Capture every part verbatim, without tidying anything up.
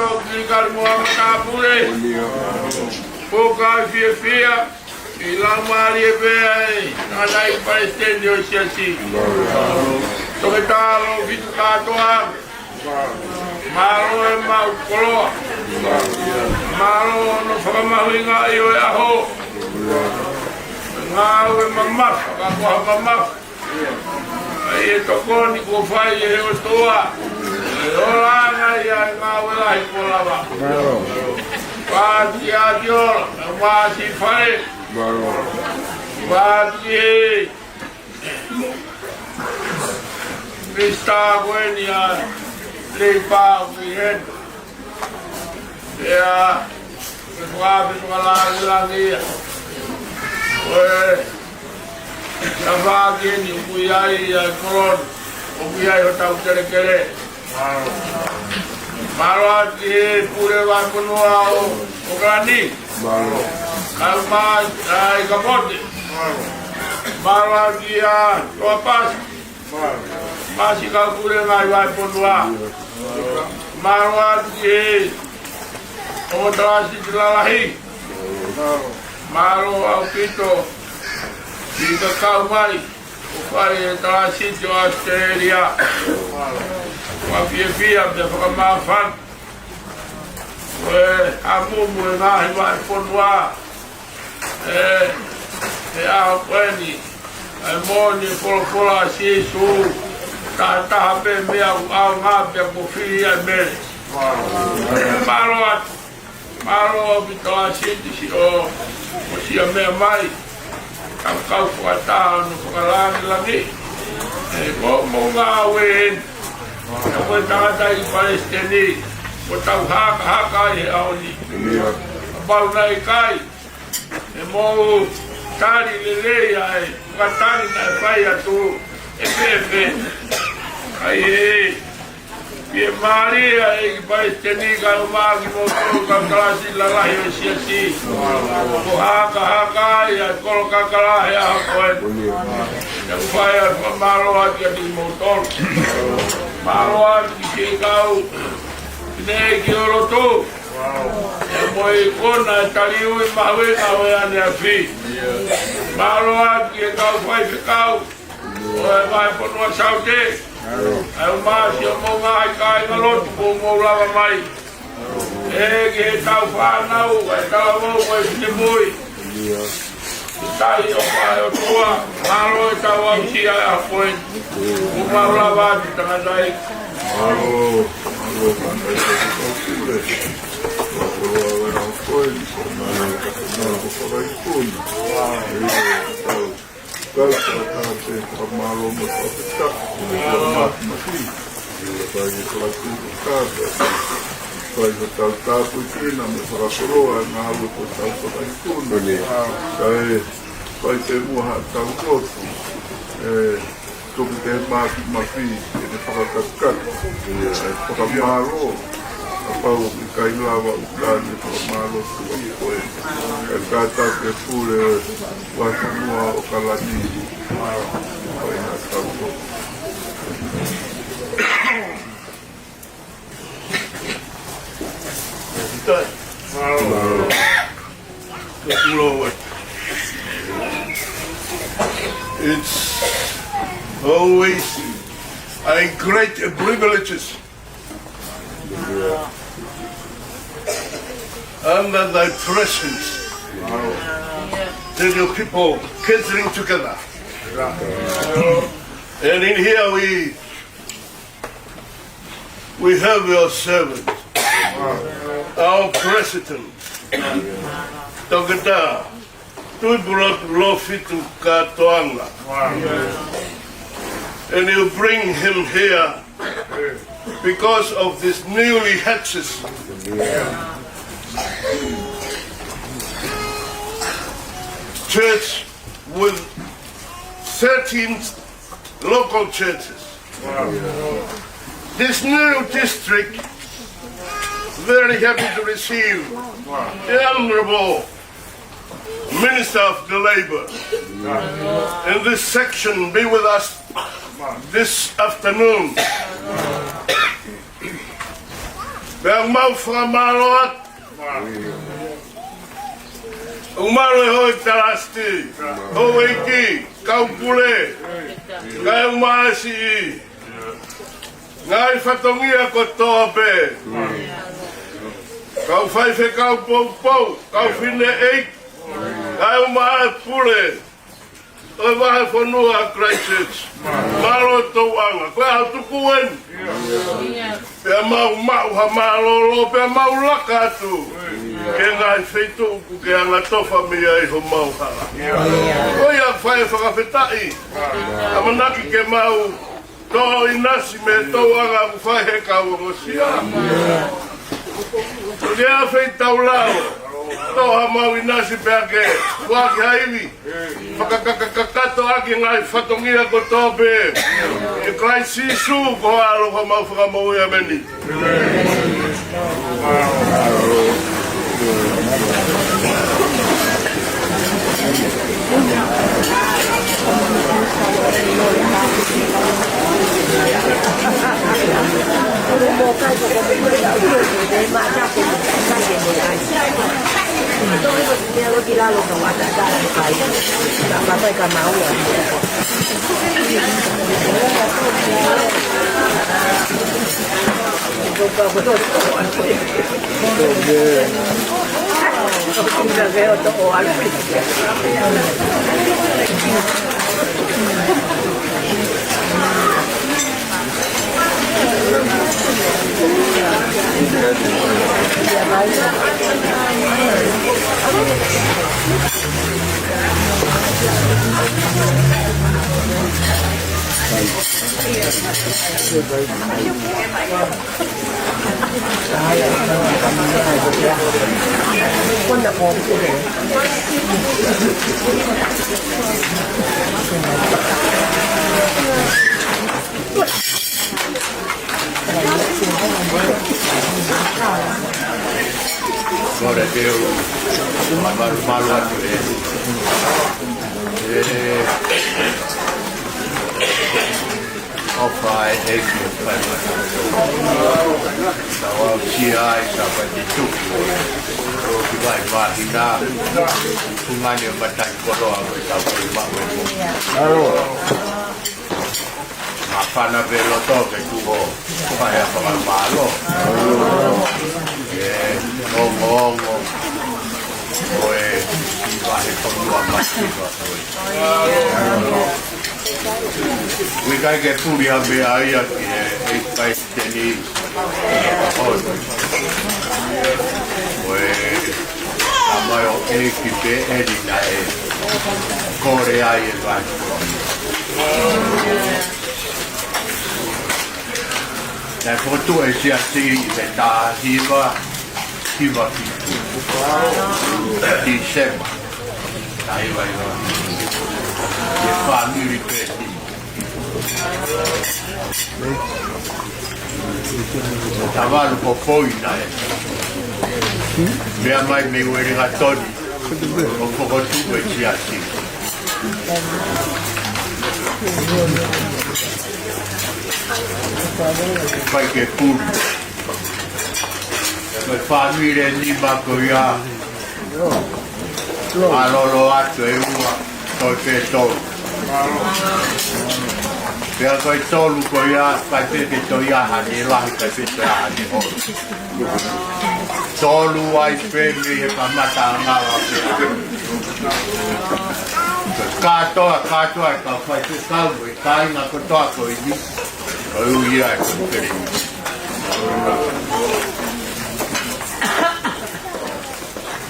Ki Kalimoa Matāpule. Ko e kau fiefia ʻi he laumālie pē ʻa e tangataʻeiki palesiteni ʻo e siasi. Toketā Lōfitu Kātoa. Mālō e maʻu koloa. Mālō hono fakamahuʻingaʻi ʻo e ʻaho. Ngāue mamafa, ka ko ha mamafa ʻa e tokoni kuo fai ʻe he ʻOtua. ʻE ola ange ia ʻa e ngāue lahi kuo lava. Pāti ʻa e ola, ʻa e māsi fale. Pāti ʻe Minisitā ko eni ʻa e Leipa ʻoku ʻi heni. ʻIa, ʻe fakaafeʻi fakalāngilangi ia. Ko e tafaʻaki eni ʻoku ʻi ai ʻa e kolo ni, ʻoku ʻi ai hotau kelekele. Mālō atu ki he pule vahefonua ʻo, ʻo ʻOkalani. Mālō. Kau mai ʻa e kapote. Mālō atu kia Toapasi. Mālō. Māsi kau pule ngaahi vahefonua. Mālō atu ki he ongo talāsiti lalahi. Mālō ʻaupito ki he kau mai ʻo fai e talāsiti ʻo ʻAositelēlia. Mālō. Ua fiefia pea fakamāfana ʻa e hamumu e ngaahi vahefonua. ʻE, ʻe ʻaho ko eni, ʻa e moʻoni e folofola ʻa Sīsū, taha taha pē meʻa ʻoku ʻaonga pea kuo fili ʻa e mele. Mālō atu, mālō ʻaupito ʻa Sīsū ʻo, ʻo siʻa meʻa mai, ka kau fakataha hono fakalāngilangi. ʻE, ko hoʻomou ngāue eni, ʻa ko e tangataʻeiki palesiteni, ʻoku tau hakahaka ai he ʻaho ni. Kapau naʻe ʻikai, ʻe mou tali lelei ʻa e fakatali naʻe fai atu ʻe Pepe. ʻAi ē, fiemālie ʻa e ʻEiki Palesiteni kae ʻumaʻā kimoutolu kau kalasi lalahi ʻo e siasi. Ko e hakahaka ia ʻa e kolo kakala he ʻaho ko eni. Te u fai ʻa e fakamālō atu kiate kimoutolu. Mālō atu ki he kau fineʻeiki ʻo lotu. ʻIo mo e kona e taliui mahuʻinga ʻo e ʻaneafi. Mālō atu ki he kau faifekau ʻo e Vahefonua Saute. ʻIo mo siʻomou ngaahi kāingalotu kuo mou lava mai. ʻIo ki he tau fānau, ʻa e talavou mo e finemui. ʻIo. Talitali ʻofa ʻa e ʻOtua, mālō e tau aʻusia ʻa e ʻaho ko eni. Kuo mau lava atu tangataʻeiki. Mālō, mālō tangataʻeiki ʻo Pule. Kuo lava e ʻaho ko eni, ko e mālō ka te mālō ko fakaikuna. ʻIo, tau, tau, tau, tau, te fakamālō mo fakafetaʻi. Ko e māfimafi. ʻIo, tau, tau, tau, tau, tau. Fai hotau tāpuekina mo fakakoloa e ngāue kuo tau fakaikuna. Kae fai pē muʻa haʻatau lotu. ʻE, tuku ke māfimafi, ke ne fakakaukau. ʻE, fakamālō. Kapau ʻoku ʻikai lava ʻo tali fakamālō tuʻa koe. Kae kātaki e pule Vahefonua ʻo ʻOkalani. Fai haʻatau lotu. It's always a great privilege under thy presence that your people gathering together. And in here we We have your servant, our president, Doctor Tuʻipulotu Lōfitu Kātoanga. And you bring him here because of this newly hatched church with thirteen local churches. This new district, very happy to receive the Honorable Minister of the Labor in this section, be with us this afternoon. Pea mau fakamālō atu. ʻOku mālō e houʻeiki talasiti, houʻeiki, kau pule, kae ʻumaʻā siʻi ngaahi fatongia kotoa pē. Kau faifekau poupou, kau fineʻeiki, kae ʻumaʻā e pule ʻo e vahefonua Christchurch. Mālō tokanga, ko e ʻaho tuku eni. Pea mau maʻu ha mālōlō, pea mau laka atu ki he ngaahi feituʻu ʻoku ke angatofa mei ai homau hala. Ko ia fai e fakafetaʻi, ʻamanaki ke mau toʻo ʻinasi mei he tokanga ʻoku fai ʻe he kau ongosia. Ko ia feitau lao, toʻo hamau ʻinasi pea ke foaki ha ivi fakakakakatoʻaki e ngaahi fatongia kotoa pē. ʻIa Kalaisi Sīsū ko e ʻAlo ko homau Fakamoʻui, ʻameni. Kole ke u malumalu atu e, e ʻofa ʻa e ʻEiki ʻoku fai mai. Tau aʻusia ai, tau fai te tuku. ʻOku fai mai hina, fungani ʻo matai koloa, ko e tau fai maʻu e. Māfana pē loto ke tuʻu ʻo fai ha fakamālō. ʻE, ongoongo. Ko e vahefonua masiva ko ē. ʻOku ʻikai ke puli ha meʻa ia ki he ʻEiki Palesiteni. Ko e tamai ʻo e ʻEiki pē eni naʻe kole ai e vahefonua. Naʻe fokotuʻu e siasi ʻi he taha hiva hiva fitu. Tīsema. Taha hiva hiva fitu. ʻI he fāmili pē eni. Tavalu ko Poina ē. Meʻa mai mei Uelingatoni ʻo fokotuʻu e siasi. ʻIkai ke puli. Ko e fāmili ʻe nima ko ia. ʻAlolo atu e ua, toe pē tolu. Pea ko e tolu ko ia, ʻikai pē ke toe ʻi ai haʻane lahi, ʻikai pē toe ʻi ai haʻane holo. Tolu ai pē mei he kamata angaua pē. Kātoa, kātoa e kau faifekau, e kāinga kotoa ko eni. Ko e ui ia e ko e pere.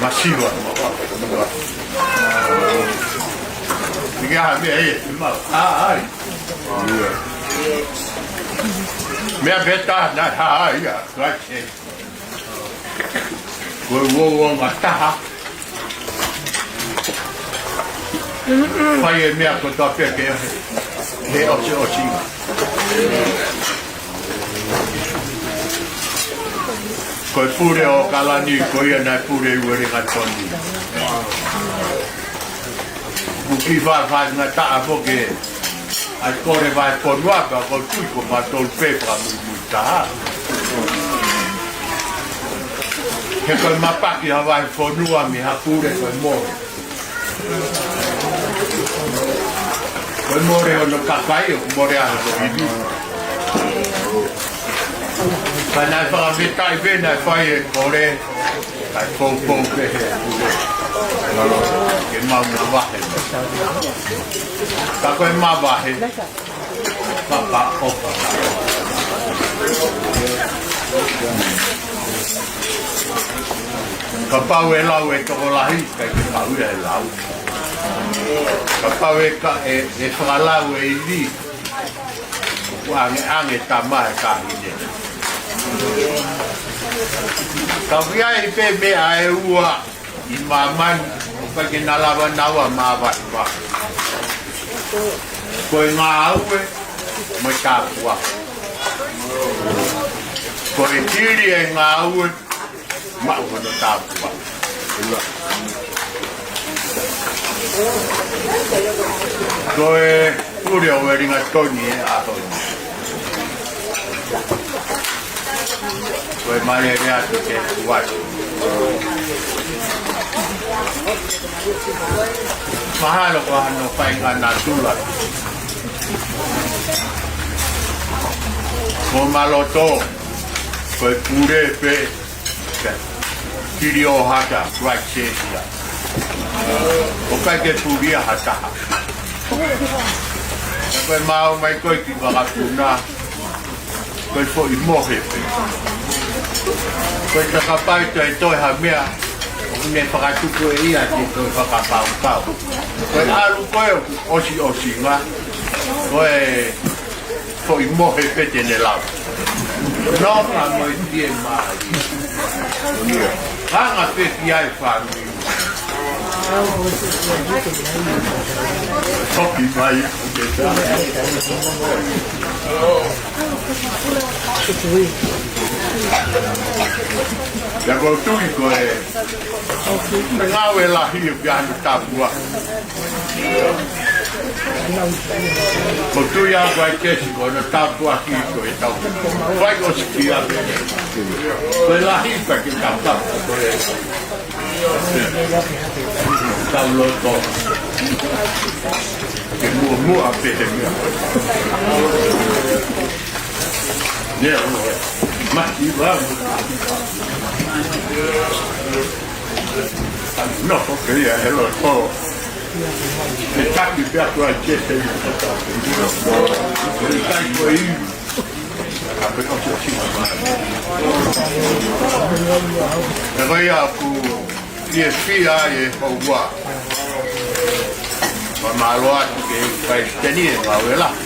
Masiva. Ia, meʻa ē, mau. ʻA, ai. Meʻa pē taha, naʻe hā ai, ia. Right hand. Ko e uouangataha. Fai e meʻa kotoa pē ke he ʻosiʻosi. Ko e pule ʻo ʻAokalani, ko ia naʻe pule ʻi Uelingatoni. ʻOku kiʻi faingataʻa foki ʻa e kole vahefonua, ka ʻoku ou tui ko mautolu pē fakamuimuitaha. He ko e mapaki ha vahefonua mei ha pule ko e mole. Ko e mole hono kakai, ʻoku mole ʻa hono ivi. Ka naʻe fakametaʻi pē naʻe fai e kole, kae poupou pē he pule ke mau mavahe. Ka ko e mavahe, papa opa. Kapau ʻe lau e tokolahi, ʻikai ke pau ia ʻe lau. Kapau ʻe ka-, ʻe, ʻe fakalau e ivi, ʻoku ʻangeʻange tama e kāhine. Ka ʻoku ʻi ai pē meʻa ʻe ua ʻi māmani, ʻoku ʻikai ke na lava naua mavahevahe. Ko e ngāue mo e tāpuaki. Ko e hili e ngāue, maʻu hono tāpuaki. Ko e pule ʻo Uelingatoni e ʻaho ni. Ko e mālie atu ke kuati. Mahalo ko hano faʻahinga natula. Ko Maloto, ko e pule pē, Kili ʻo Hata, Christchurch ia. ʻOku ʻikai ke pulia ha taha. Ka ko e maau mai ko ē ki Vakapuna, ko e foʻi mohe pē. Ko e takapai toe toe ha meʻa, ʻoku ne fakatupu ʻe ia ke toe fakakaukau. Ko e ʻalu ko ē ʻoku ʻosiʻosinga, ko e foʻi mohe pē te ne lau. Nonga mo e tie mali. Hanga pē ki ai fāmili. Hoki mai, ke tā. Ia ko tui ko e ngāue lahi ʻoku ʻi ai hono tāpuaki. Ko tui ʻa Vaitesi ko hono tāpuaki ko e tau. Vai o siki ʻa pē. Ko e lahi ka ke tau tau ko e. Tau loto. Ke muʻomuʻa pē he meʻa. Nea o e. Mati vau. Nofo pē ia he loto. He taki pē ʻa Vaitesi. He kai ko e ivi. Ko ia ʻoku fiefia ai e houa. Fakamālō atu ki he Palesiteni e Ngāue Lahi.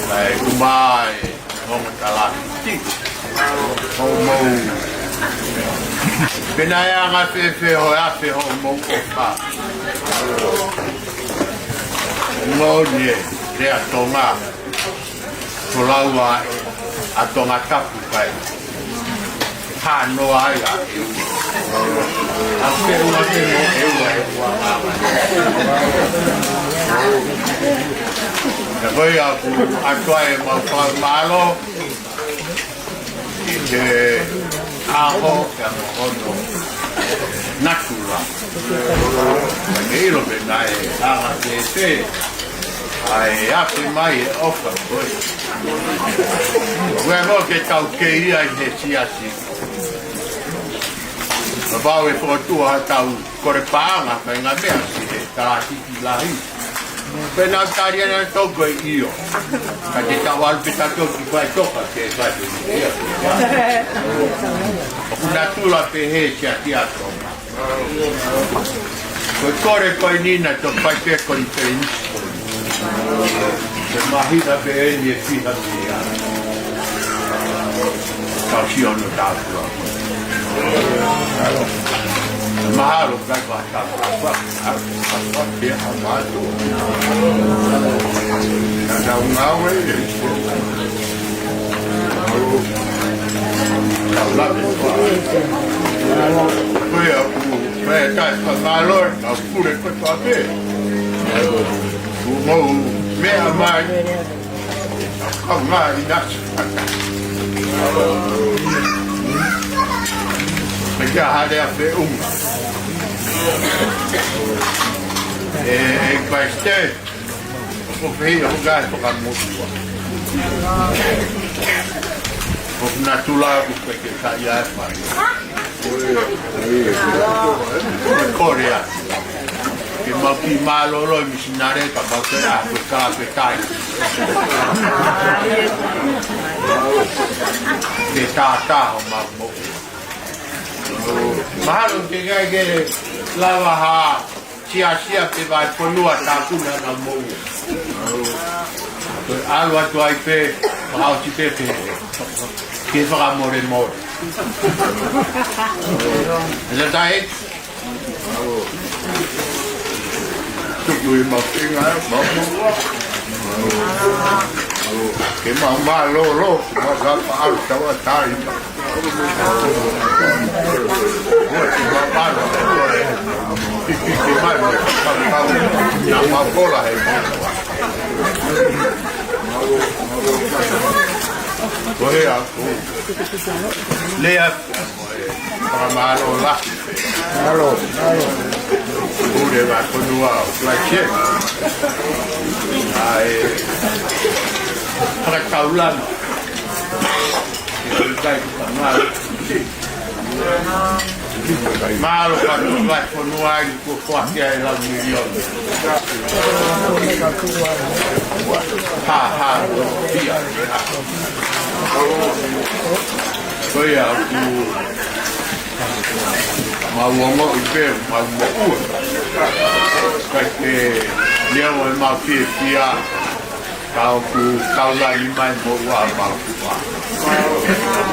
Kae ʻumaʻā e ongo talafiti. Hoʻomou. Pe naʻe anga fēfē hoʻo afe hoʻomou ʻofa. Moʻoni e lea Tonga. Ko laua ʻa Tongatapu kai. Hano ai ʻa e ua. ʻA e ua te mo e ua e ua. Ka ko ia ʻoku ʻatu ai ʻemau fakamālō. ʻI he ʻaho, ʻi he ʻaho hono natula. Ka ke ʻilo pē naʻe anga fēfē ʻa e afe mai e ʻofa ko ē. Ko e mo ke tau kei ai he siasi. Kapau ʻe fokotuʻu ha tau kole paʻanga, fai ngaahi meʻa ki he talafiti lahi. Pea nau tali ʻa e tau ko e ʻio. Ka te tau ʻalu pē tautolu ki Faʻitoka ke fai pē ia. ʻOku natula pē he siasi ʻa Tonga. Ko e kole ko eni naʻa tau fai pē konifelenisi. Ko e māhina pē eni ʻe fiha mei ai. Tau sio hono tāpuaki. Mahalo kai pa tau pa. Tau pa pē ha mātou. Ka tau ngāue ē. Tau lave pa. Ko ia ʻoku, ko ia tai pa mālō, tau pule ko pa pē. Mou meʻa mai. Kau ngā i nasi. Kia hale a feʻunga. E, e paiste. Ko fei o gai toka motua. Ko natula ko ke ke kai a e fai. Ko Korea. Ke mau ki mālōlō e misinare ka mau ke a ko ka pe kai. Ke tātā ho mau mo. Mahalo ke kai ke lava ha siasia pe vai fonua tāpuna na mou. Ko e ʻalu atu ai pē, maha oti pē pē. Ke fakamolemole. Ela tai. Tuku i mau pinga, mau moua. Ke mau mālōlō, mau lapa ʻalu tauʻatāina. Lea, fakamālō lahi. Mālō, mālō. Pule vahefonua ʻo Christchurch. ʻA e fakataulana. Mālō ka tu vahefonua ʻi ko foaki ai lau miliona. Ha, ha, ia. Ko ia, ʻoku mau ongoʻi pē, mau moʻua. Kai ke lea ʻo e mau fiefia. Ka ʻoku taulani mai moʻua maʻu kupa.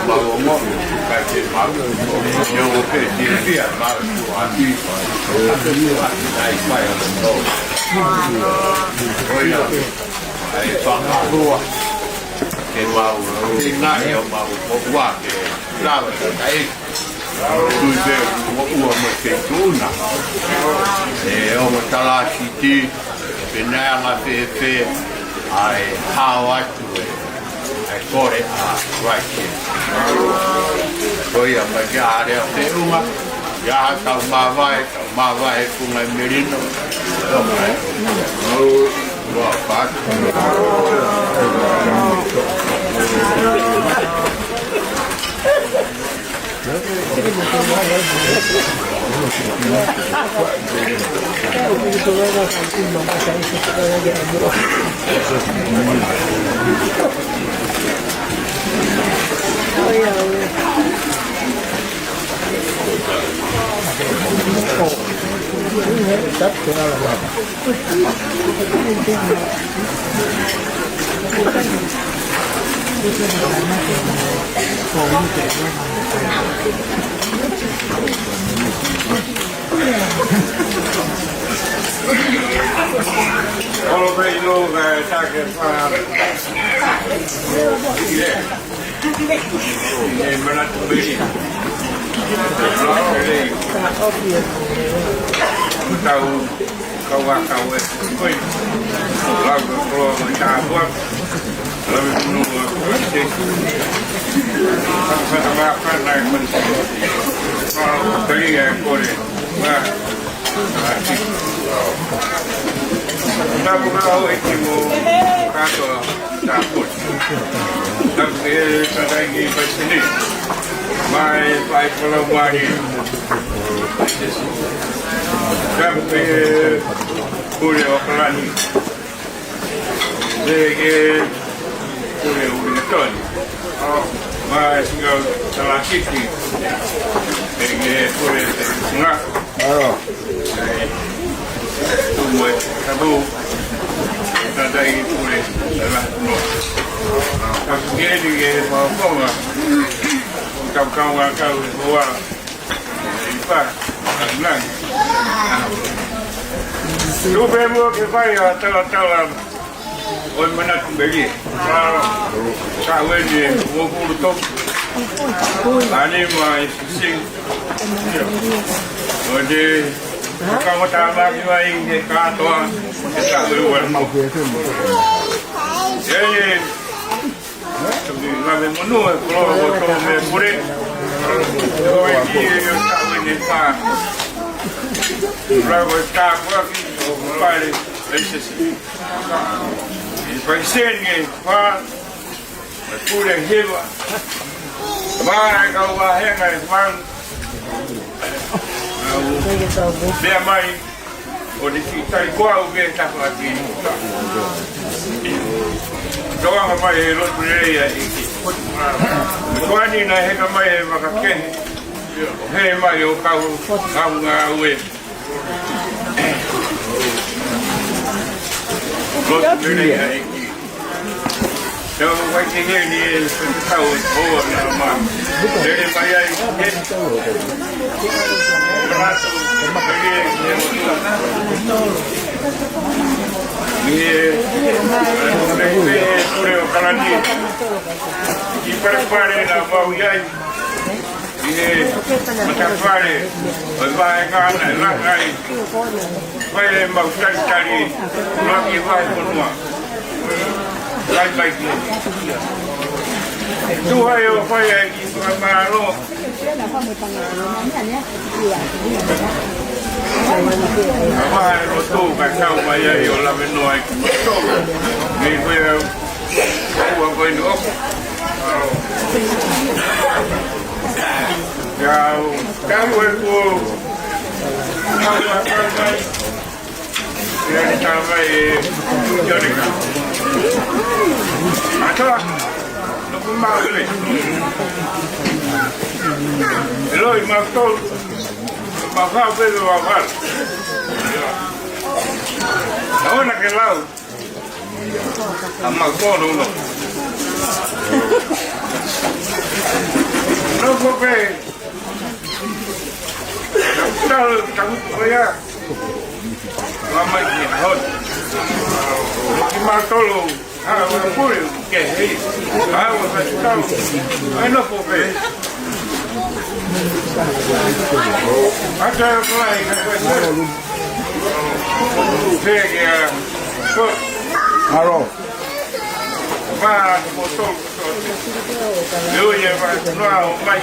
Maʻu ongo, kai ke maʻu. Ia o pe ke pia maʻu kupa pi. Ai mai o no. Oia, ai whakarua. Ke maʻu, ke ngai o maʻu moʻua ke lava kai. Tui pē ʻoku ua mo ke tuna. E ongo talāsiti, pe naʻe anga fēfē, ʻa e hao atu e, ʻa e kole ʻa Raike. Ko ia mai ke ʻare a feʻunga, ia ha tau māvae, tau māvae he kunga e melino. Tau mai. Ua patu. Olo pē ʻilo, eh, take pa. Ia. Ia, manatu pē. Tau. Kau a kau e. Koi. Lau ka koloa ko i tāpua. Lau e kunu a kua te. Kau kata mā kana e koni. Kau kali e kore. Mā. Mā ki. Tāpua kau e ki mo. Katoa. Tāpua. Tāpua e tātai ki paisini. Mai pai kola mari. Tāpua e Pule ʻAokalani. Pehē ki he Pule Uelingatoni. Mai singa talakiti. Pehē ki he Pule Nga. Alo. Tumu e tabu. Tatai Pule. Alo. Ka kukeli ke fakafonga. Kau kau ngā kau e hoa. Ipa, nani. Tupe mo ke fai a talatala ʻo e manatu melie. Ka weni e uofulu toku. Ani mai sisi. ʻO te kau tāmaki mai he kātoa. He ka weni. Eni. Toki lave monū e koloa ʻo tō me pure. Ko e ʻEiki ʻo taʻu ʻe fā. Rau e tāpuaki ʻo Pale Laisesi. ʻE paiseni ʻe fā, ʻe pule hiva. Mā e kau vāhenga ʻe fā. Pea mai, ʻo ne kiʻi tali ko au ke tafaʻaki. Toanga mai he lotu lelei ʻa e ʻEiki. Tuani naʻe heka mai he vaka kehe. He mai ʻo kau, kau ngāue. Lotu lelei ʻa e ʻEiki. Tau mai ki heni e fekau e hoa mea ma. Lele mai ai, e. Manatu, lele, e. E, e, e, pule ʻo Kalani. ʻI Palepale naʻa mau ʻi ai. ʻI he matafale, ʻo e vaenga naʻe langa ai. Fai ʻemau talitali, laki e vahefonua. Fai mai ki. Tuha ʻe ʻo fai ai ki fakamālō. Ka vahe lotu ka tau mai ai ʻo lave noa ai ki moto. Mei koe au. Ua koe ni ʻoku. Kau, kau e kuo. Kau a kau mai. Ia ni tā mai e. Ia ni ka. Atoa. Noku mau le. Eloi mau tolu. Mau kau pē mau kau. Ia. Aona ke lau. A mau kono no. No ko pe. Tau, tau ko ia. Wa mai ki hon. Ki matolo. A, wa pule, ke hei. A, wa ka tau. Ai no ko pe. Ata ko ai ka ko. Pe ke a. Ko. Alo. Wa ko to. Yo ye wa no a o mai.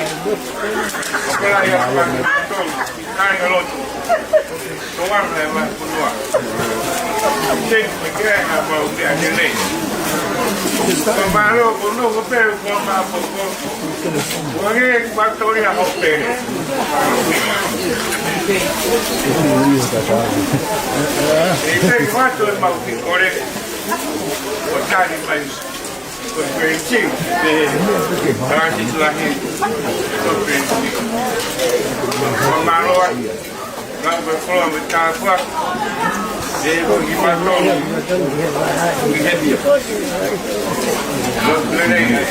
Ko la ya wa to. Kai ka lotu. Ko wa me wa ko wa. Te me ke na wa u te a te le. Ko ma lo ko no ko pe ko ma po ko. Ko nge wa to ya ho pe. E pe wa to ma u ki kore. Ko tali mai. Ko Prince, ʻe, Francis lahi, ko Prince. Ko Maroa, ka ko Flora me Tāpua, ʻe, ko ki Matolo, ki Hepia. Ko Prince,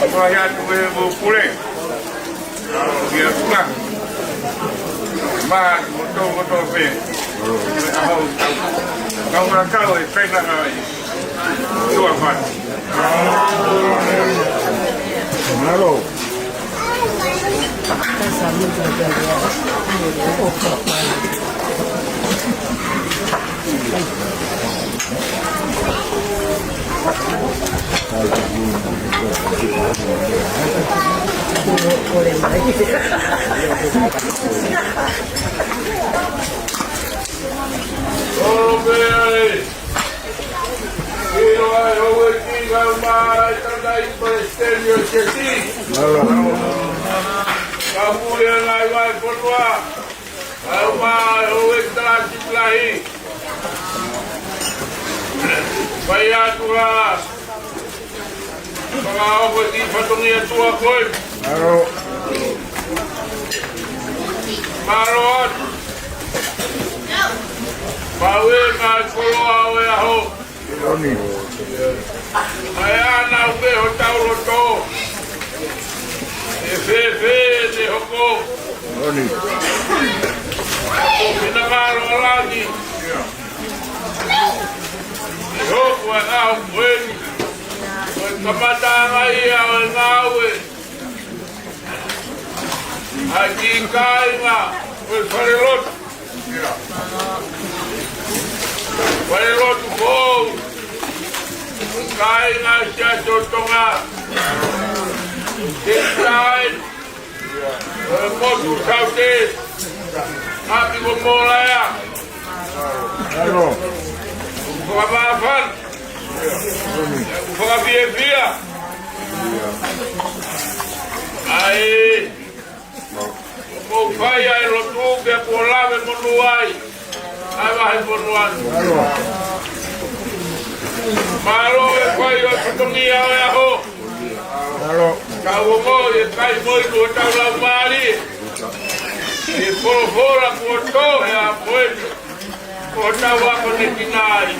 ko Hatu e mo Pule. Ia, ma. Ma, mo tō, mo tō pē. Ka hau, ka hau kau e pena na i. Tua fat. Malo. Ka pule ngai vai ponua. Au ma o e tala ki lahi. Fai atu la. Fakaʻofa ki fatongia tua koe. Malo. Malo atu. Mau e mai koloa o e aho. Oni. Mai ana ume ho tau loto. E fefe ne hoko. Oni. Ina malo langi. E hoko e au koeni. Ko e kamata mai ia o e ngāue. ʻA e kiʻi kāinga, ko e fale lotu. Fale lotu foʻou. Kāinga Siasi ʻo Tonga. Te tai. ʻE motu saute. ʻApi ko Molaea. ʻAlo. Fakamāfana. Fakafiefia. ʻAi. Mou fai ʻa e lotu pea kuo lave monū ai ʻa e vahefonua ni. Mālō e fai ʻo e fatongia ʻo e ʻaho. Ka ʻoku ʻi ai e kai mo inu ʻo tau lau mālie. ʻI he folofola kuo tō he ʻaho ko eni. Ko tau ako ne kinai.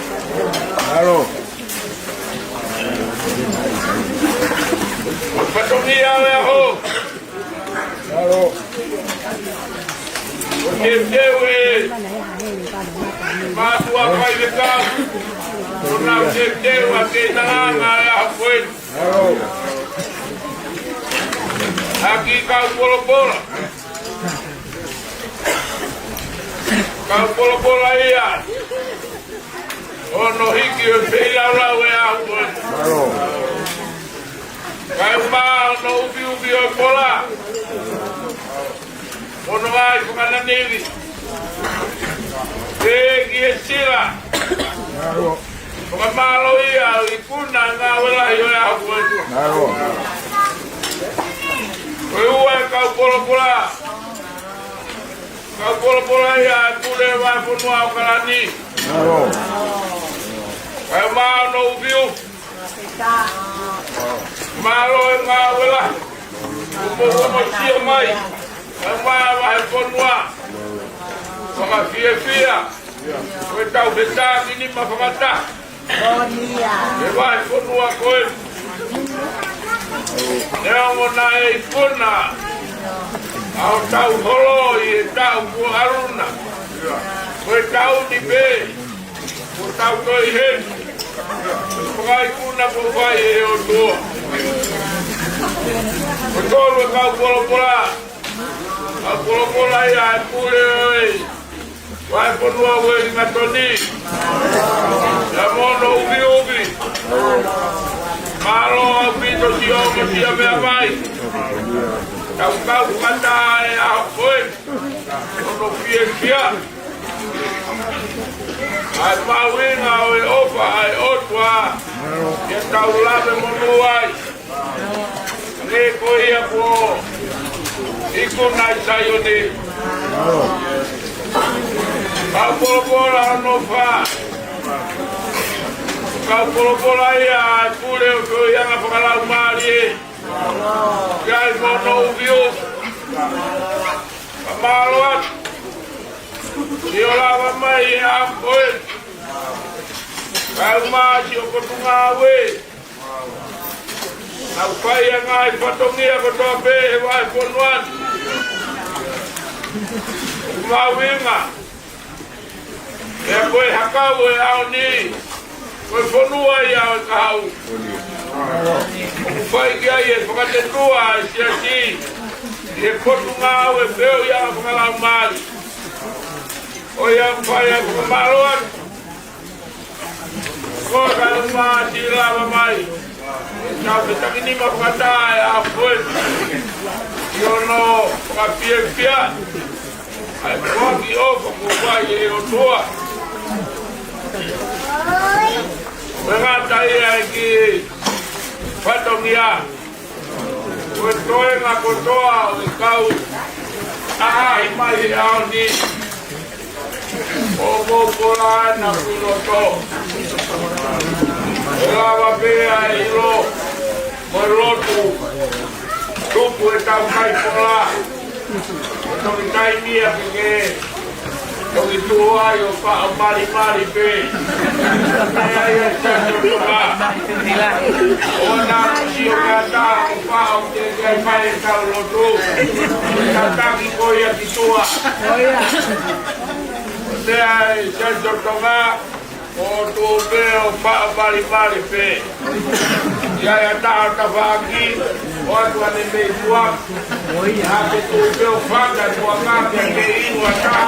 Fatongia ʻo e ʻaho. ʻAlo. Teuteu e mātuʻa faifekau. Ko nau teuteu ʻa e keinanga ʻo e ʻaho ko eni. ʻAlo. ʻAki kau polopola. Kau polopola ia. ʻO ne hiki ʻo feilaulau e ʻaho ko eni. Kae ʻumaʻā hono ʻupiʻupi ʻo e pola. Hono ngaahi fakananili. Pea ki he sila. Fakamālō ia ʻi he ikuna ngāue lahi ʻo e ʻaho ko eni. Ko e ua e kau polopola. Kau polopola ia e pule vahefonua ʻAokalani. Kae ʻumaʻā hono ʻupiʻupi. Mālō e ngāue lahi. Kuo mou sio mai. Kae ʻumaʻā e vahefonua. Fakafiefia. Ko e tau fetākinima fakataha. He vahefonua ko eni. Neongo naʻe ikuna ʻa hotau holo ʻi he taʻu kuo ʻalu na. Ko e taʻu ni pē, kuo tau toe ʻi heni. Fakaikuna kuo fai ʻe he ʻOtua. Ko e tolu e kau polopola. Kau polopola ia e pule ʻo e vahefonua ʻo e Uelingatoni. Ia mo hono ʻupiʻupi. Mālō ʻaupito siʻoku meʻa mai. Tau kau fakataha he ʻaho ko eni. Hono fiefia. ʻA e mahuʻinga ʻo e ʻofa ʻa e ʻOtua. Ke tau lave monū ai. Ko ia kuo ikuna ʻi Saione. Kau polopola hono fā. Kau polopola ia e pule ʻo e feohiʻanga fakalaumālie. Kae ʻumaʻā hono ʻupiʻupi. Ka mālō atu. ʻI hoʻo lava mai he ʻaho ko eni. Kae ʻumaʻā siʻo potungāue. Naʻa ku fai ʻa e ngaahi fatongia kotoa pē he vahefonua ni. ʻOku mahuʻinga. Pea ko e hakau ʻo e ʻaho ni. Ko e fonua ia ʻo e kahaʻu. ʻOku fai ki ai e fakatetua ʻa e siasi. ʻI he potungāue feohiʻanga fakalaumālie. ʻOku ou fai ʻa e fakamālō atu. Ko e kae ʻumaʻā siʻi lava mai. Tau fetākinima fakataha he ʻaho ko eni. ʻI hono fakafiefia. ʻA e foaki ʻofa kuo fai ʻe he ʻOtua. Ko e ngata ia e kiʻi fatongia. Ko e toenga kotoa ʻo e kau ʻaʻahi mai he ʻaho ni. ʻOku mou kole ʻa e ngaahi lotu. ʻE lava pē ʻa e ʻilo. Mo e lotu. Tuku e tau kai kola. Ko e toki taimi ia ke ke toki tuʻu ai ʻo faʻo malimali pē. Meʻa ia ʻa e Siasi ʻo Tonga. ʻOua naʻa sio ki ha taha ʻoku faʻo ke ke ʻai mai e tau lotu. Tataki ko ia ki tuʻa. Meʻa ia ʻa e Siasi ʻo Tonga. ʻO tuʻu pē ʻo faʻo malimali pē. ʻI ai ha taha ʻo tafaʻaki, ʻoatu ʻene meʻi tuʻa. ʻA ke tuʻu pē ʻo fata tuʻa ka ke ke inu ʻa taha.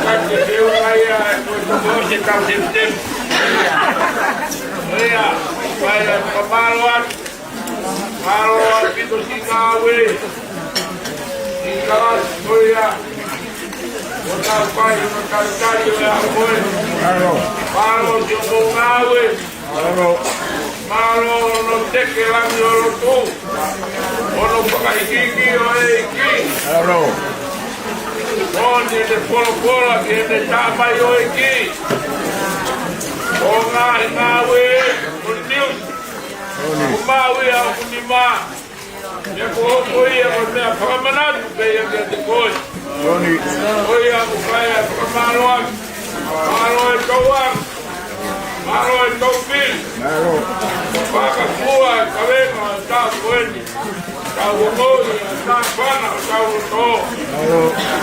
Ka ke feʻunga ia ʻe koe toko ʻosi tau tefitefi. Ia, ʻai ʻa e fakamālō atu. Mālō ʻaupito siʻi ngāue. Siʻi kalasi ko ia. ʻOku tau fai, ʻoku tau tali ʻo e ʻaho ko eni. Mālō siʻomou ngāue. Mālō. Mālō hono teke langi ʻo lotu. Hono fakaikiiki ʻo e ʻEiki. Mālō. ʻOku ne folofola ki heʻene tamaioʻeiki. ʻO ngaahi ngāue, ʻo niu. ʻOku maʻu ia ʻoku nima. Pea ko hoʻo ko ia ko e meʻa fakamanatu pē ia kiate koe. Ko ia ʻoku fai ʻa e fakamālō atu. Mālō e tauʻanga. Mālō e tau pili. Fakafua e kavenga ʻo e taʻu ko eni. Tau ongoʻi ʻa e tāpuaki ʻo tau loto.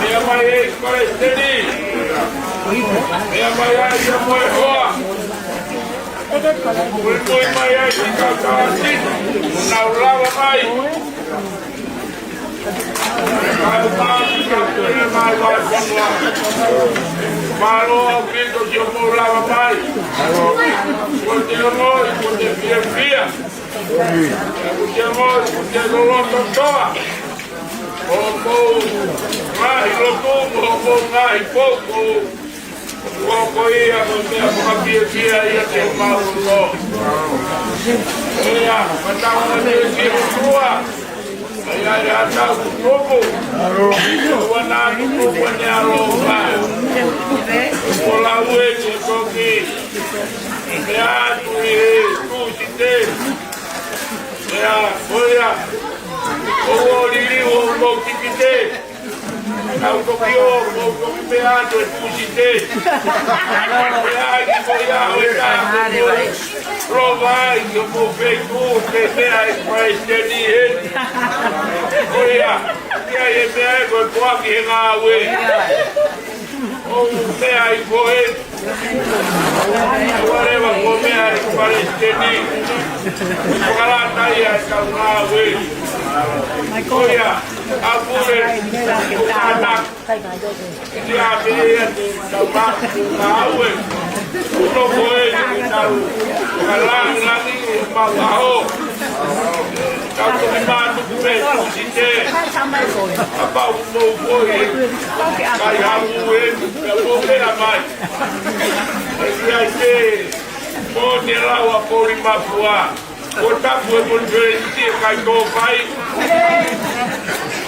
Meʻa mai ʻEiki Palesiteni. Meʻa mai ai ia mo e hoa. Muimui mai ai ki he kau tangata. Nau lava mai. Kau tangata, kau tangata mai vahefonua. Mālō ʻaupito siʻomou lava mai. Kuo te ongoʻi, kuo te fiefia. Kuo te ongoʻi, kuo te loloto toa. Hoʻomou ngaahi lotu, hoʻomou ngaahi poupou. Ko ia ko e meʻa fakafiefia ia ke mau loto. Ia, matau ʻa e fiefia ʻo e ʻOtua. ʻA ia ʻe ʻatā ʻoku tupu. ʻOua naʻa tutuku ʻene ʻaloʻofa. Ko e lau ʻeni ʻe toki meʻa atu ʻi he Tūsite. Ia, ko ia. ʻOku liliu hoʻomou tikite. Tau toki ō, mou toki meʻa atu ʻi Tūsite. Meʻa ai ki ko ia ʻo e tā ko ia. Lova ai ki hoʻomou feituʻu, ke meʻa ai ki Palesiteni ē. Ko ia, ia e meʻa ē ko e poaki he ngāue. ʻO meʻa ai ko ē. Whatever, ko e meʻa ai ki Palesiteni. Fakalata ia e kau ngāue. Ko ia, a pule, ko kāna. Ia, pē ia te tau mā, ngāue. Kuo ko ē te tau. Fakalāngilangi, mau aho. Tau toki mātuku pē Tūsite. Kapau mou foʻi. Kai hamu ē, pea mou meʻa mai. ʻE ʻi ai pē, ko e lau ʻa Poli Mafua. Ko e tapu e konifelenisi ʻe kai tō fai.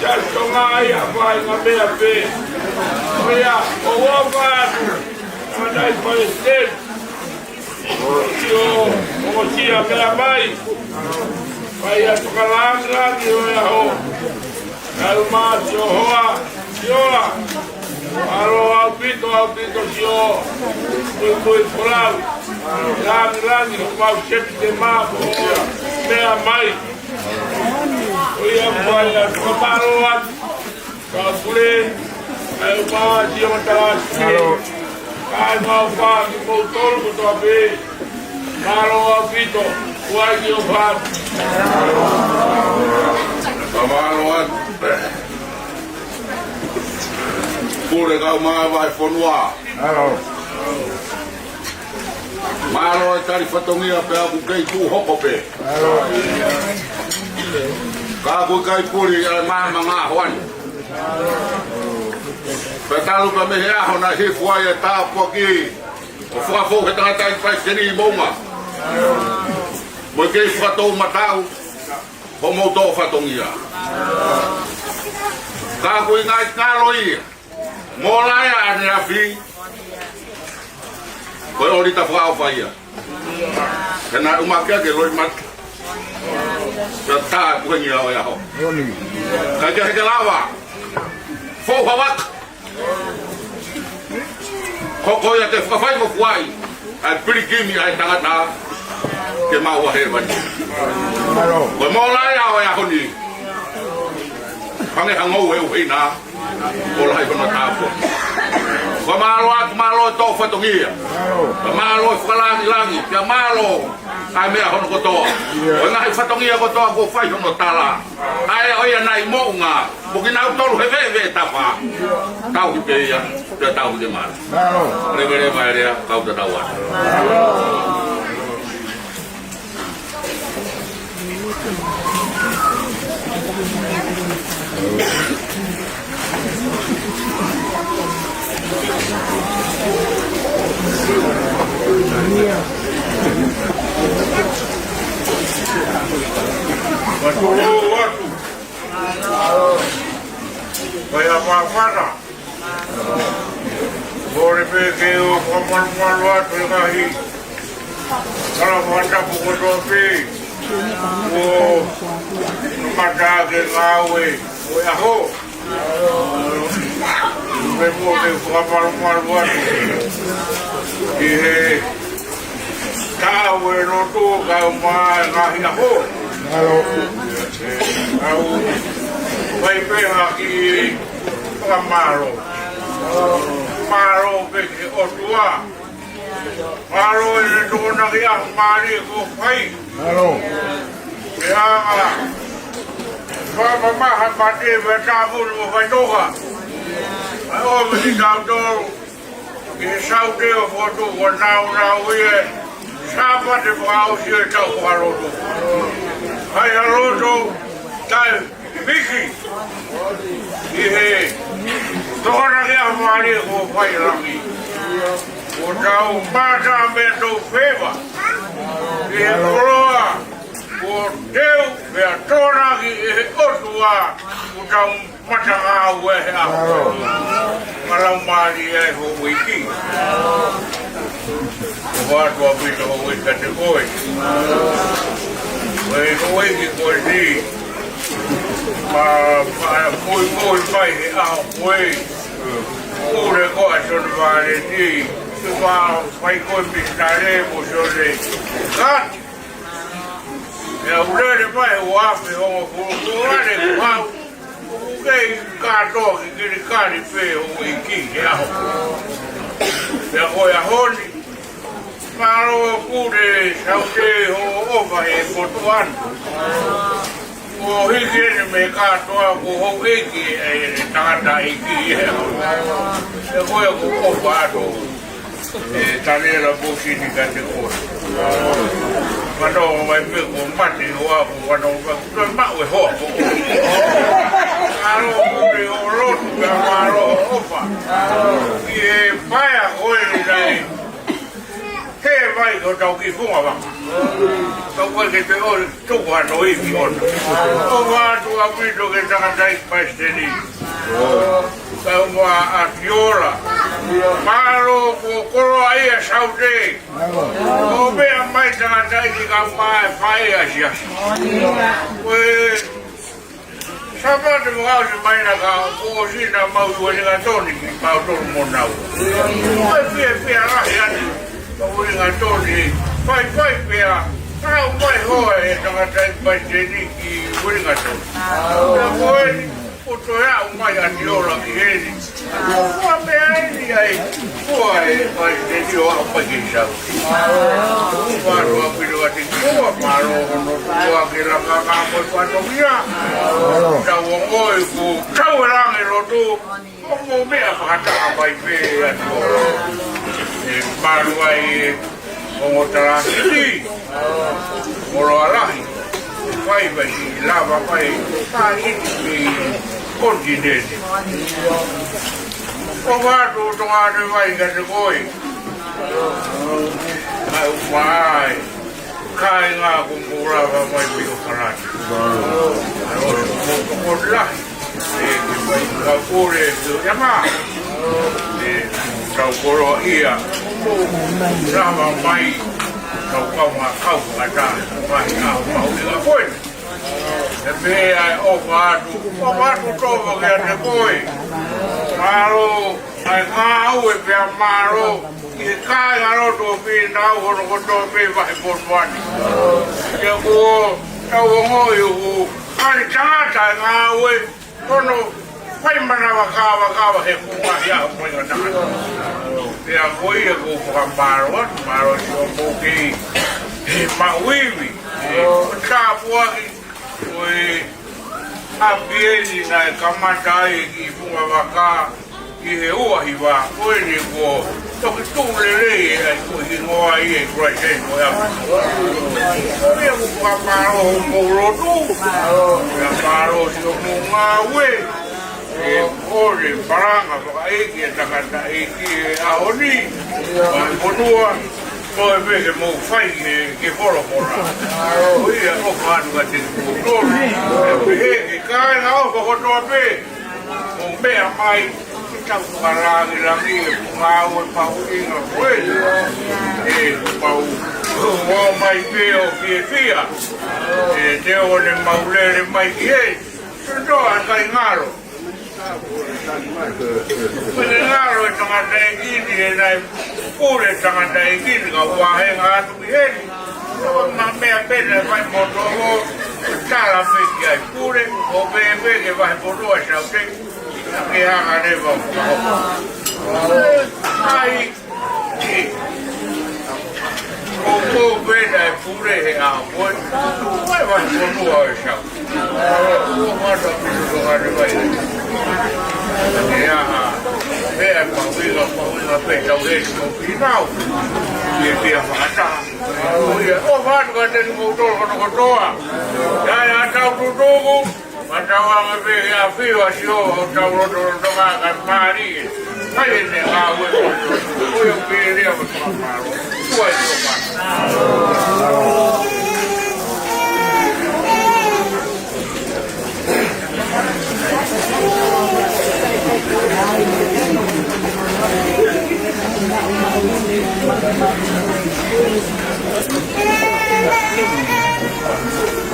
Ia Tonga ia fai ngā meʻa pē. Ia, ʻoku ou ʻofa atu. Ka nai Palesiteni. ʻO sio, ʻo sio meʻa mai. Fai atu ka langilangi ʻo e ʻaho. Kau mā sio hoa, sio hoa. Mālō ʻaupito, ʻaupito sio. Kui, kui, folau. Langilangi, mau sepi te mā, meʻa mai. ʻOi, ʻa fai atu ka mālō atu. Ka pule, ʻa e ʻofa ʻa e ʻOtua ʻa e Tangata. Mālō. ʻA e mau fā ki moutolu kotoa pē. Mālō ʻaupito, ʻoua ʻe ʻofa. Ka mālō atu. Pule kau mā vahefonua. Mālō. Mālō e tali fatongia pea ʻoku kei tuʻu hoko pē. Ka ʻoku ʻikai puli ʻa e maama ngā hoani. Pea talu pē mei he ʻaho naʻe hifo ai e tāpuaki ʻo fakafou he tangata ʻi Palesiteni ʻi Moʻunga. Mo e kei fakatoumatau hoʻomou toʻo fatongia. Ka ʻoku ʻi ngaahi kalo ia. Mo laea ʻaneafi. Ko e ʻolita fakaʻofa ia. He naʻe ʻumaʻā ke loi mata. Ka tā kuengia ʻo e ʻaho. Ka ke heke lava. Fou havaka. Ko ko ia te fakafai mo kuai. ʻA e pilikimi ʻa e tangata. Ke maʻu ʻa hēvani. Ko e mo laea ʻo e ʻaho ni. Hangē ha ngoue ʻuhina. ʻO lahi hono tāpuaki. Ko e mālō atu, mālō e toʻo fatongia. Ko e mālō e fakalangilangi, pea mālō ʻa e meʻa hono kotoa. Ko e ngaahi fatongia kotoa kuo fai hono tala. ʻA e ʻo ia naʻe ʻi Moʻunga, mo kinautolu he veʻeveʻe tafa. Tauhi pē ia, pea tauhi ke mālō. Leveleva e lea, kau tatau atu. Mālō atu. Vai a mafana. Kole pē ke u fakamalumalu atu he ngaahi kala fakatapu kotoa pē. Kuo kamata ke ngāue ko e ʻaho. Pea mo ke fakamalumalu atu ki he taʻu ʻo e lotu kae ʻumaʻā e ngaahi ʻaho. Mālō. ʻOku ou fai pē ha kiʻi fakamālō. Mālō pē ki he ʻOtua. Mālō ʻi he tokonaki ʻaho mālie kuo fai. Mālō. Pea ʻoku fakamamaha mate pea tāpuni mo faitoka. ʻA ʻomi kitautolu ki he Saute ʻo e fotu kuo nāunauʻi e Sāpate fakaʻosi ʻo e taʻu fakalotu. Hai ha loto taʻe piki ʻi he tokonaki ʻaho mālie kuo fai ʻi langi. Kuo tau mātā mei he toʻu feva ʻi he koloa kuo teu pea tokonaki ʻe he ʻOtua kuo tau matangāue he ʻaho. Mālō. Mālō mālie e houʻeiki. ʻOku ou ʻoatu ʻaupito houʻeiki kiate koe. Ko e houʻeiki ko eni, ma, ma, muimui mai he ʻaho ko ē. Pule ko ē ʻa Sione Vāleti. Ma fai ko e misinale mo Sione. Ka, ʻe au lele mai ʻo afe hongofulu ko ane ko au. ʻOku kei kātoa ki Kilikali pē houʻeiki he ʻaho. Pea ko e ʻaho ni, mālō Pule Saute hoʻo ʻofa he potu ʻana. Kuo hiki eni mei he kātoa ko houʻeiki e tangataʻeiki he ʻaho. Pea ko ia ʻoku ou ʻofa atu. ʻE Taniela Pōsini kiate koe. Fanongo mai pē kuo mate hoa, kuo fanongo mai kuo toe maʻu e hoa ko. Mālō Pule hoʻo lotu, pea mālō hoʻo ʻofa. ʻI he paea ko ē naʻe hē mai ki hotau kiʻi funga vaka. Ka ʻoku ʻikai ke toe ʻosi tuku hano ivi ʻona. ʻOfa atu ʻaupito ki he tangataʻeiki palesiteni. Kae ʻumaʻā ʻAtiola. Mālō kuo koloaʻia Saute. Ko e meʻa mai tangataʻeiki kae ʻumaʻā e fai ʻa e siasi. Ko e Sāpate fakaʻosi mai naʻa kuo ʻosi naʻa mau ʻi Uelingatoni kimautolu mo naua. Ko e fiefia lahi atu. Ka Uelingatoni, fai fai pea aʻu mai hoa e tangataʻeiki palesiteni ki Uelingatoni. Pea ko eni, kuo toe aʻu mai ʻAtiola ki heni. Ko e meʻa eni ai, ko e palesiteni ʻo aʻu mai ki Saute. Mālō ʻaupito kiate koe, mālō hono tuʻa ke lakanga mo e fatongia. Tau ongoʻi kuo tau e langi lotu. ʻOku mou meʻa fakataha mai pē ʻAtiola. ʻE malu ai e ongo talākiti. Koloa lahi. Fai mai ki lava mai. Ka iti ki konitineni. ʻOfa atu Tonga ʻoku vai kiate koe. Kae ʻumaʻā e kāinga kuo mou lava mai mei ʻAokalani. ʻOku mou tokoni lahi. ʻE, ke mai ka kore ke ia mā. ʻE, tau koloaʻia. Lava mai. Tau kaungā kau fakataha. Mai au mau i ka koe. ʻE pehē ai ʻofa atu. ʻOfa atu tō kiate koe. Mālō. ʻAi ngāue pea mālō ki he kāingalotu ʻo Fīnau hono kotoa pē vahefonua ni. Pea kuo tau ongoʻi ʻoku kali tangata e ngāue hono fai manava kavakava he kuonga ia ʻo e poinga tangata. Pea ko ia ʻoku ou fakamālō atu, mālō siʻomou kei he maʻu ivi, he tāpuaki, ko e ʻapi eni naʻe kamata ai e kiʻi funga vaka, Ki he ua hiva, ko eni kuo toki tuʻu lelei ʻa e hingoa ʻi he Christchurch ko ia. Ko ia ʻoku fakamālō hoʻomou lotu, fakamālō siʻomou ngāue, ʻe ʻoua ʻe malanga fakaʻeiki e tangataʻeiki he ʻaho ni, ʻa e fonua, ko e pē ke mou fai ke, ke folofola. Ko ia ʻofa atu kiate kimoutolu, ʻe pehē ki he kāinga ʻofa kotoa pē, ʻo meʻa mai, ke tau fakalāngilangiʻi e ngāue mahuʻinga ko eni. ʻE pau, ʻomai pē ʻo fiefia. ʻE te ʻoua naʻa mau lele mai ki heni. Sio, ʻoku ʻikai ngalo. Ko e ngalo e tangataʻeiki ni, he naʻe pule tangataʻeiki ni, ka ʻoku ʻi heni ngā atu ki heni. ʻOku ma meʻa pē naʻe fai mo tō, tala pē ki ai pule, ʻo pehē pē ke vahefonua Saute, ke hanga leva ʻo fakahopo. ʻAi, ʻi. ʻOku ou pehē naʻe pule he ʻaho ko ē, ʻoku ʻi ai vahefonua ʻo e Saute. ʻOku mata pisu ko ngane vai. ʻE aha, pea mahuʻinga, mahuʻinga pē tau heni ko pinau. ʻIo, pea fakataha. ʻIo, ʻofa atu kiate kimoutolu kotoa. ʻIo, ʻa e tau tutuku, ma tau anga pē ki he ʻafio ʻa Sihova ʻo tau lotolotonga kae mālie. Kae ʻene ngāue ko ia pē lea mo fakamālō. Kuo ʻi ai ʻofa.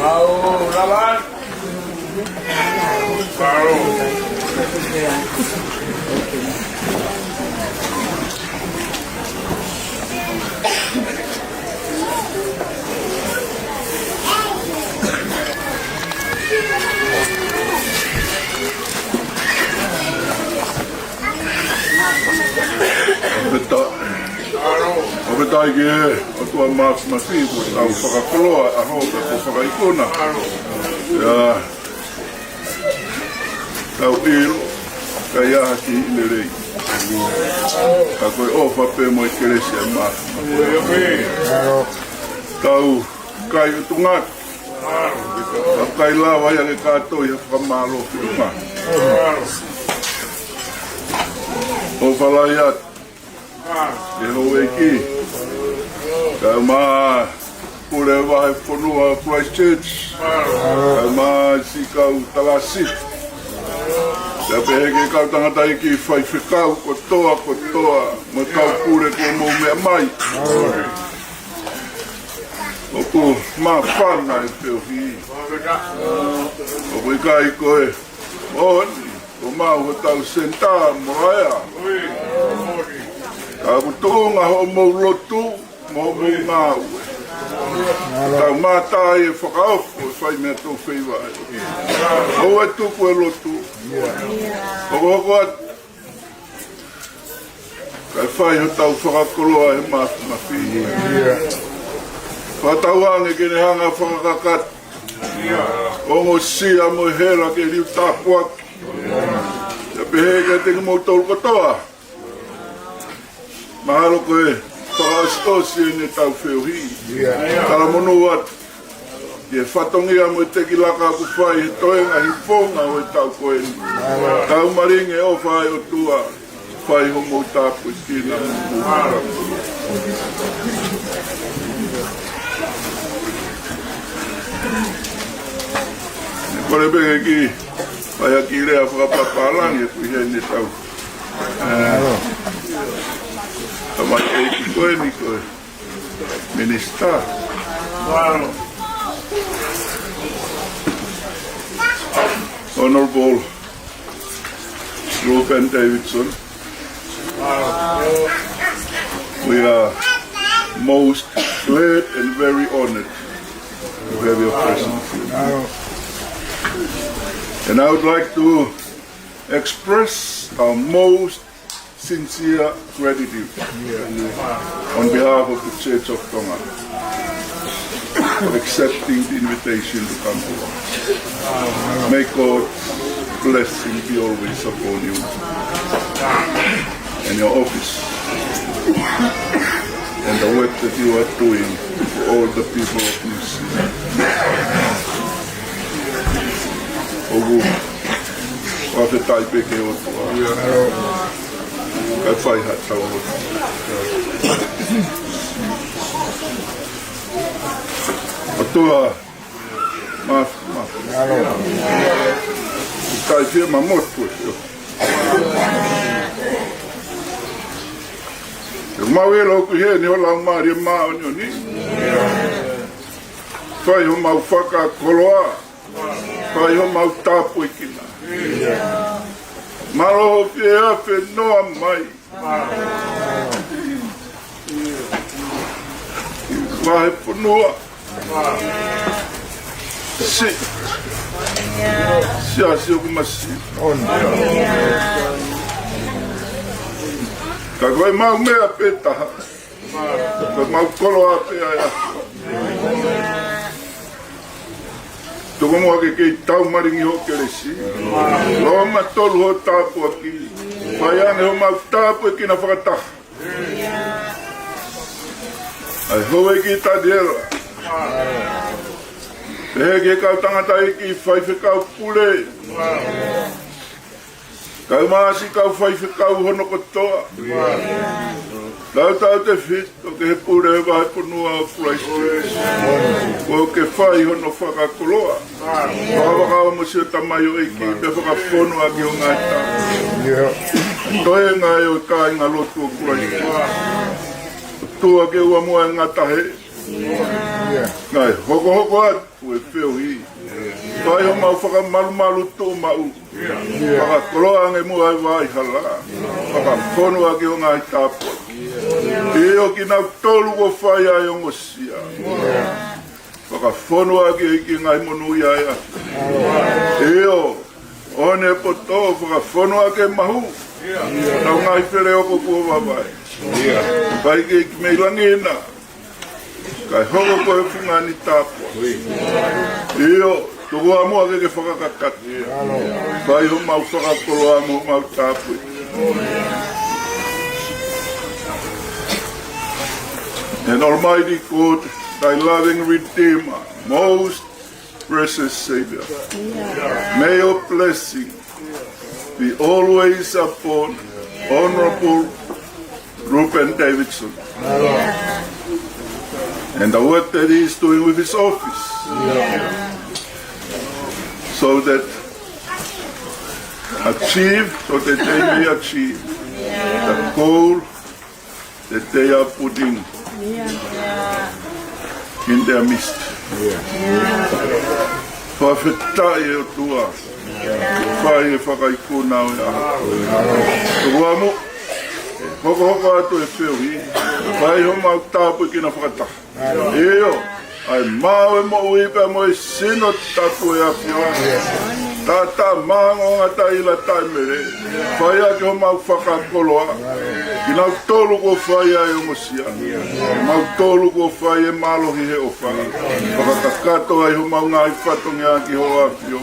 Mau lava. Mālō. ʻOfa atu. ʻOfa atu ki he ʻOtua Māfimafi, kuo tau fakakoloa ʻa hoʻo ka ko fakaikuna. ʻIo. Tau ʻilo, ʻikai ha kiʻi lelei. Ka ko e ʻofa pē mo e kelesi ʻa e Māfimafi. Tau kai ʻutunga. Ka ʻikai lava ia ke kātoi ha fakamālō ki ʻutunga. ʻOfa lahi atu ki he houʻeiki. Kae ʻumaʻā pule vahefonua Christchurch. Kae ʻumaʻā siʻi kau talasi. Kae pehē ki he kau tangataʻeiki faifekau kotoa, kotoa. Mo e kau pule kuo mou meʻa mai. ʻOku māfana e feohi. ʻOku ʻikai ko e moʻoni, ko mau hotau senitā mo laea. Ka ʻoku tuʻunga hoʻomou lotu, mo hoʻomou ngāue. Tau mātā ʻi he fakaofo, ʻe fai meʻa tau feiva ai. ʻOua ʻe tuku e lotu. Hokohoko atu. Kae fai hotau fakakoloa he Māfimafi. Fakatauange ke ne hanga fakakakato. Ongosia mo e hela ke liu tāpuaki. Kae pehē kiate kimoutolu kotoa. Mahalo ko e fakaʻosiʻosi eni ʻetau feohi. Talamonū atu ki he fatongia mo e tekilaʻa kuo fai he toenga hifonga ʻo e taʻu ko eni. Tau malingi e ʻofa ʻa e ʻOtua, fai hoʻomou tāpuekina mo hoʻomou tāpuekina. Kole pē ke kiʻi fai ha kiʻi lea fakapapālangi ʻoku ʻi heni ʻetau, ē, tamaiki ko eni ko e Minisitā. Honourable Reuben Davidson, we are most glad and very honored to have your presence here. And I would like to express our most sincere gratitude on behalf of the Church of Tonga for accepting the invitation to come over. May God Blessing be always upon you and your office and the work that you are doing for all the people of New Zealand. ʻOku fakafetaʻi pē ki he ʻOtua. Kae fai haʻatau lotu. ʻOtua, ma, ma. Kae fie ma motu. ʻOku mau ʻilo ʻoku ʻi heni ho Laumālie Māʻoniʻoni. Fai homau fakakoloa. Fai homau tāpuekina. Mālō hoʻo fie afe noa mai ki he vahefonua. Si, Siasi ʻoku masiva. Ka ko ʻemau meʻa pē taha. Ko ʻemau koloa pē ʻa e ʻaho. Tuku muʻa ke kei tau malingi hoʻo kelesi. Loma tolu hoʻo tāpuaki. Fai ange homau tāpuekina fakataha. ʻA e houʻeiki Taniela. Pehē ki he kau tangataʻeiki faifekau pule. Kau māsi kau faifekau hono kotoa. Kau tautefito ki he pule vahefonua ʻo Kalaisi. Kuo ke fai hono fakakoloa. Fakavakau mo sio tamai ʻo ʻEiki, pea fakafonu ʻaki ho ngaahi tā. Toenga ʻo e kāingalotu ʻo Kalaisi. ʻOtua ke ʻoua muʻa ʻe ngata hē. Kae hokohoko atu e feohi. Fai homau fakamalumalu tuʻumaʻu. Fakakoloa ange muʻa e vaʻa hala. Fakafonu ʻaki ho ngaahi tāpuaki. ʻIo kinautolu kuo fai ʻa e ongosia. Fakafonu ʻaki ʻEiki e ngaahi monūʻia ʻa e ʻaho. ʻIo, ʻOne poto fakafonu ʻaki e mahu. Tau ngaahi feleoko kuo vavae. Fai ke ʻEiki mei langi na. Kae hoko ko e fungani tāpuaki. ʻIo, tuku ā muʻa ke ke fakakakato. Fai homau fakakoloa mo homau tāpuaki. And Almighty God, thy loving Redeemer, most precious Savior, may your blessing be always upon Honorable Ruben Davidson and the work that he is doing with his office, so that achieve, so that they may achieve the goal that they are putting in their midst. Fakafetaʻi ʻe ʻOtua. Fai e fakaikuna ʻo e ʻaho. Tuku ā muʻa, hokohoko atu e feohi. Fai homau tāpuekina fakataha. ʻIo, ʻa e maʻu e moʻui pea mo e sino tapu ʻo e ʻAfiona. Taʻataʻa maʻongoʻonga taʻeʻila taʻemele. Fai ʻaki homau fakakoloa. Kinautolu kuo fai ʻa e ongosia. Mautolu kuo fai e mālohi he ʻofa. Fakakakato ai homau ngaahi fatongia ki ho ʻAfio.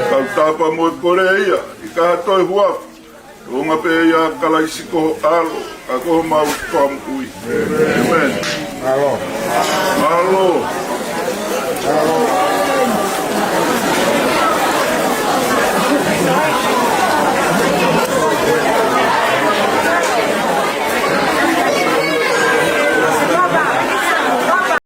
Tautapa mo e kole ia, ʻi he kato e huafa. Tuʻunga pē ia ʻa Kalaisi ko ho ʻAlo, ka ko homau Fakamoʻui. ʻĒmeni. Mālō. Mālō.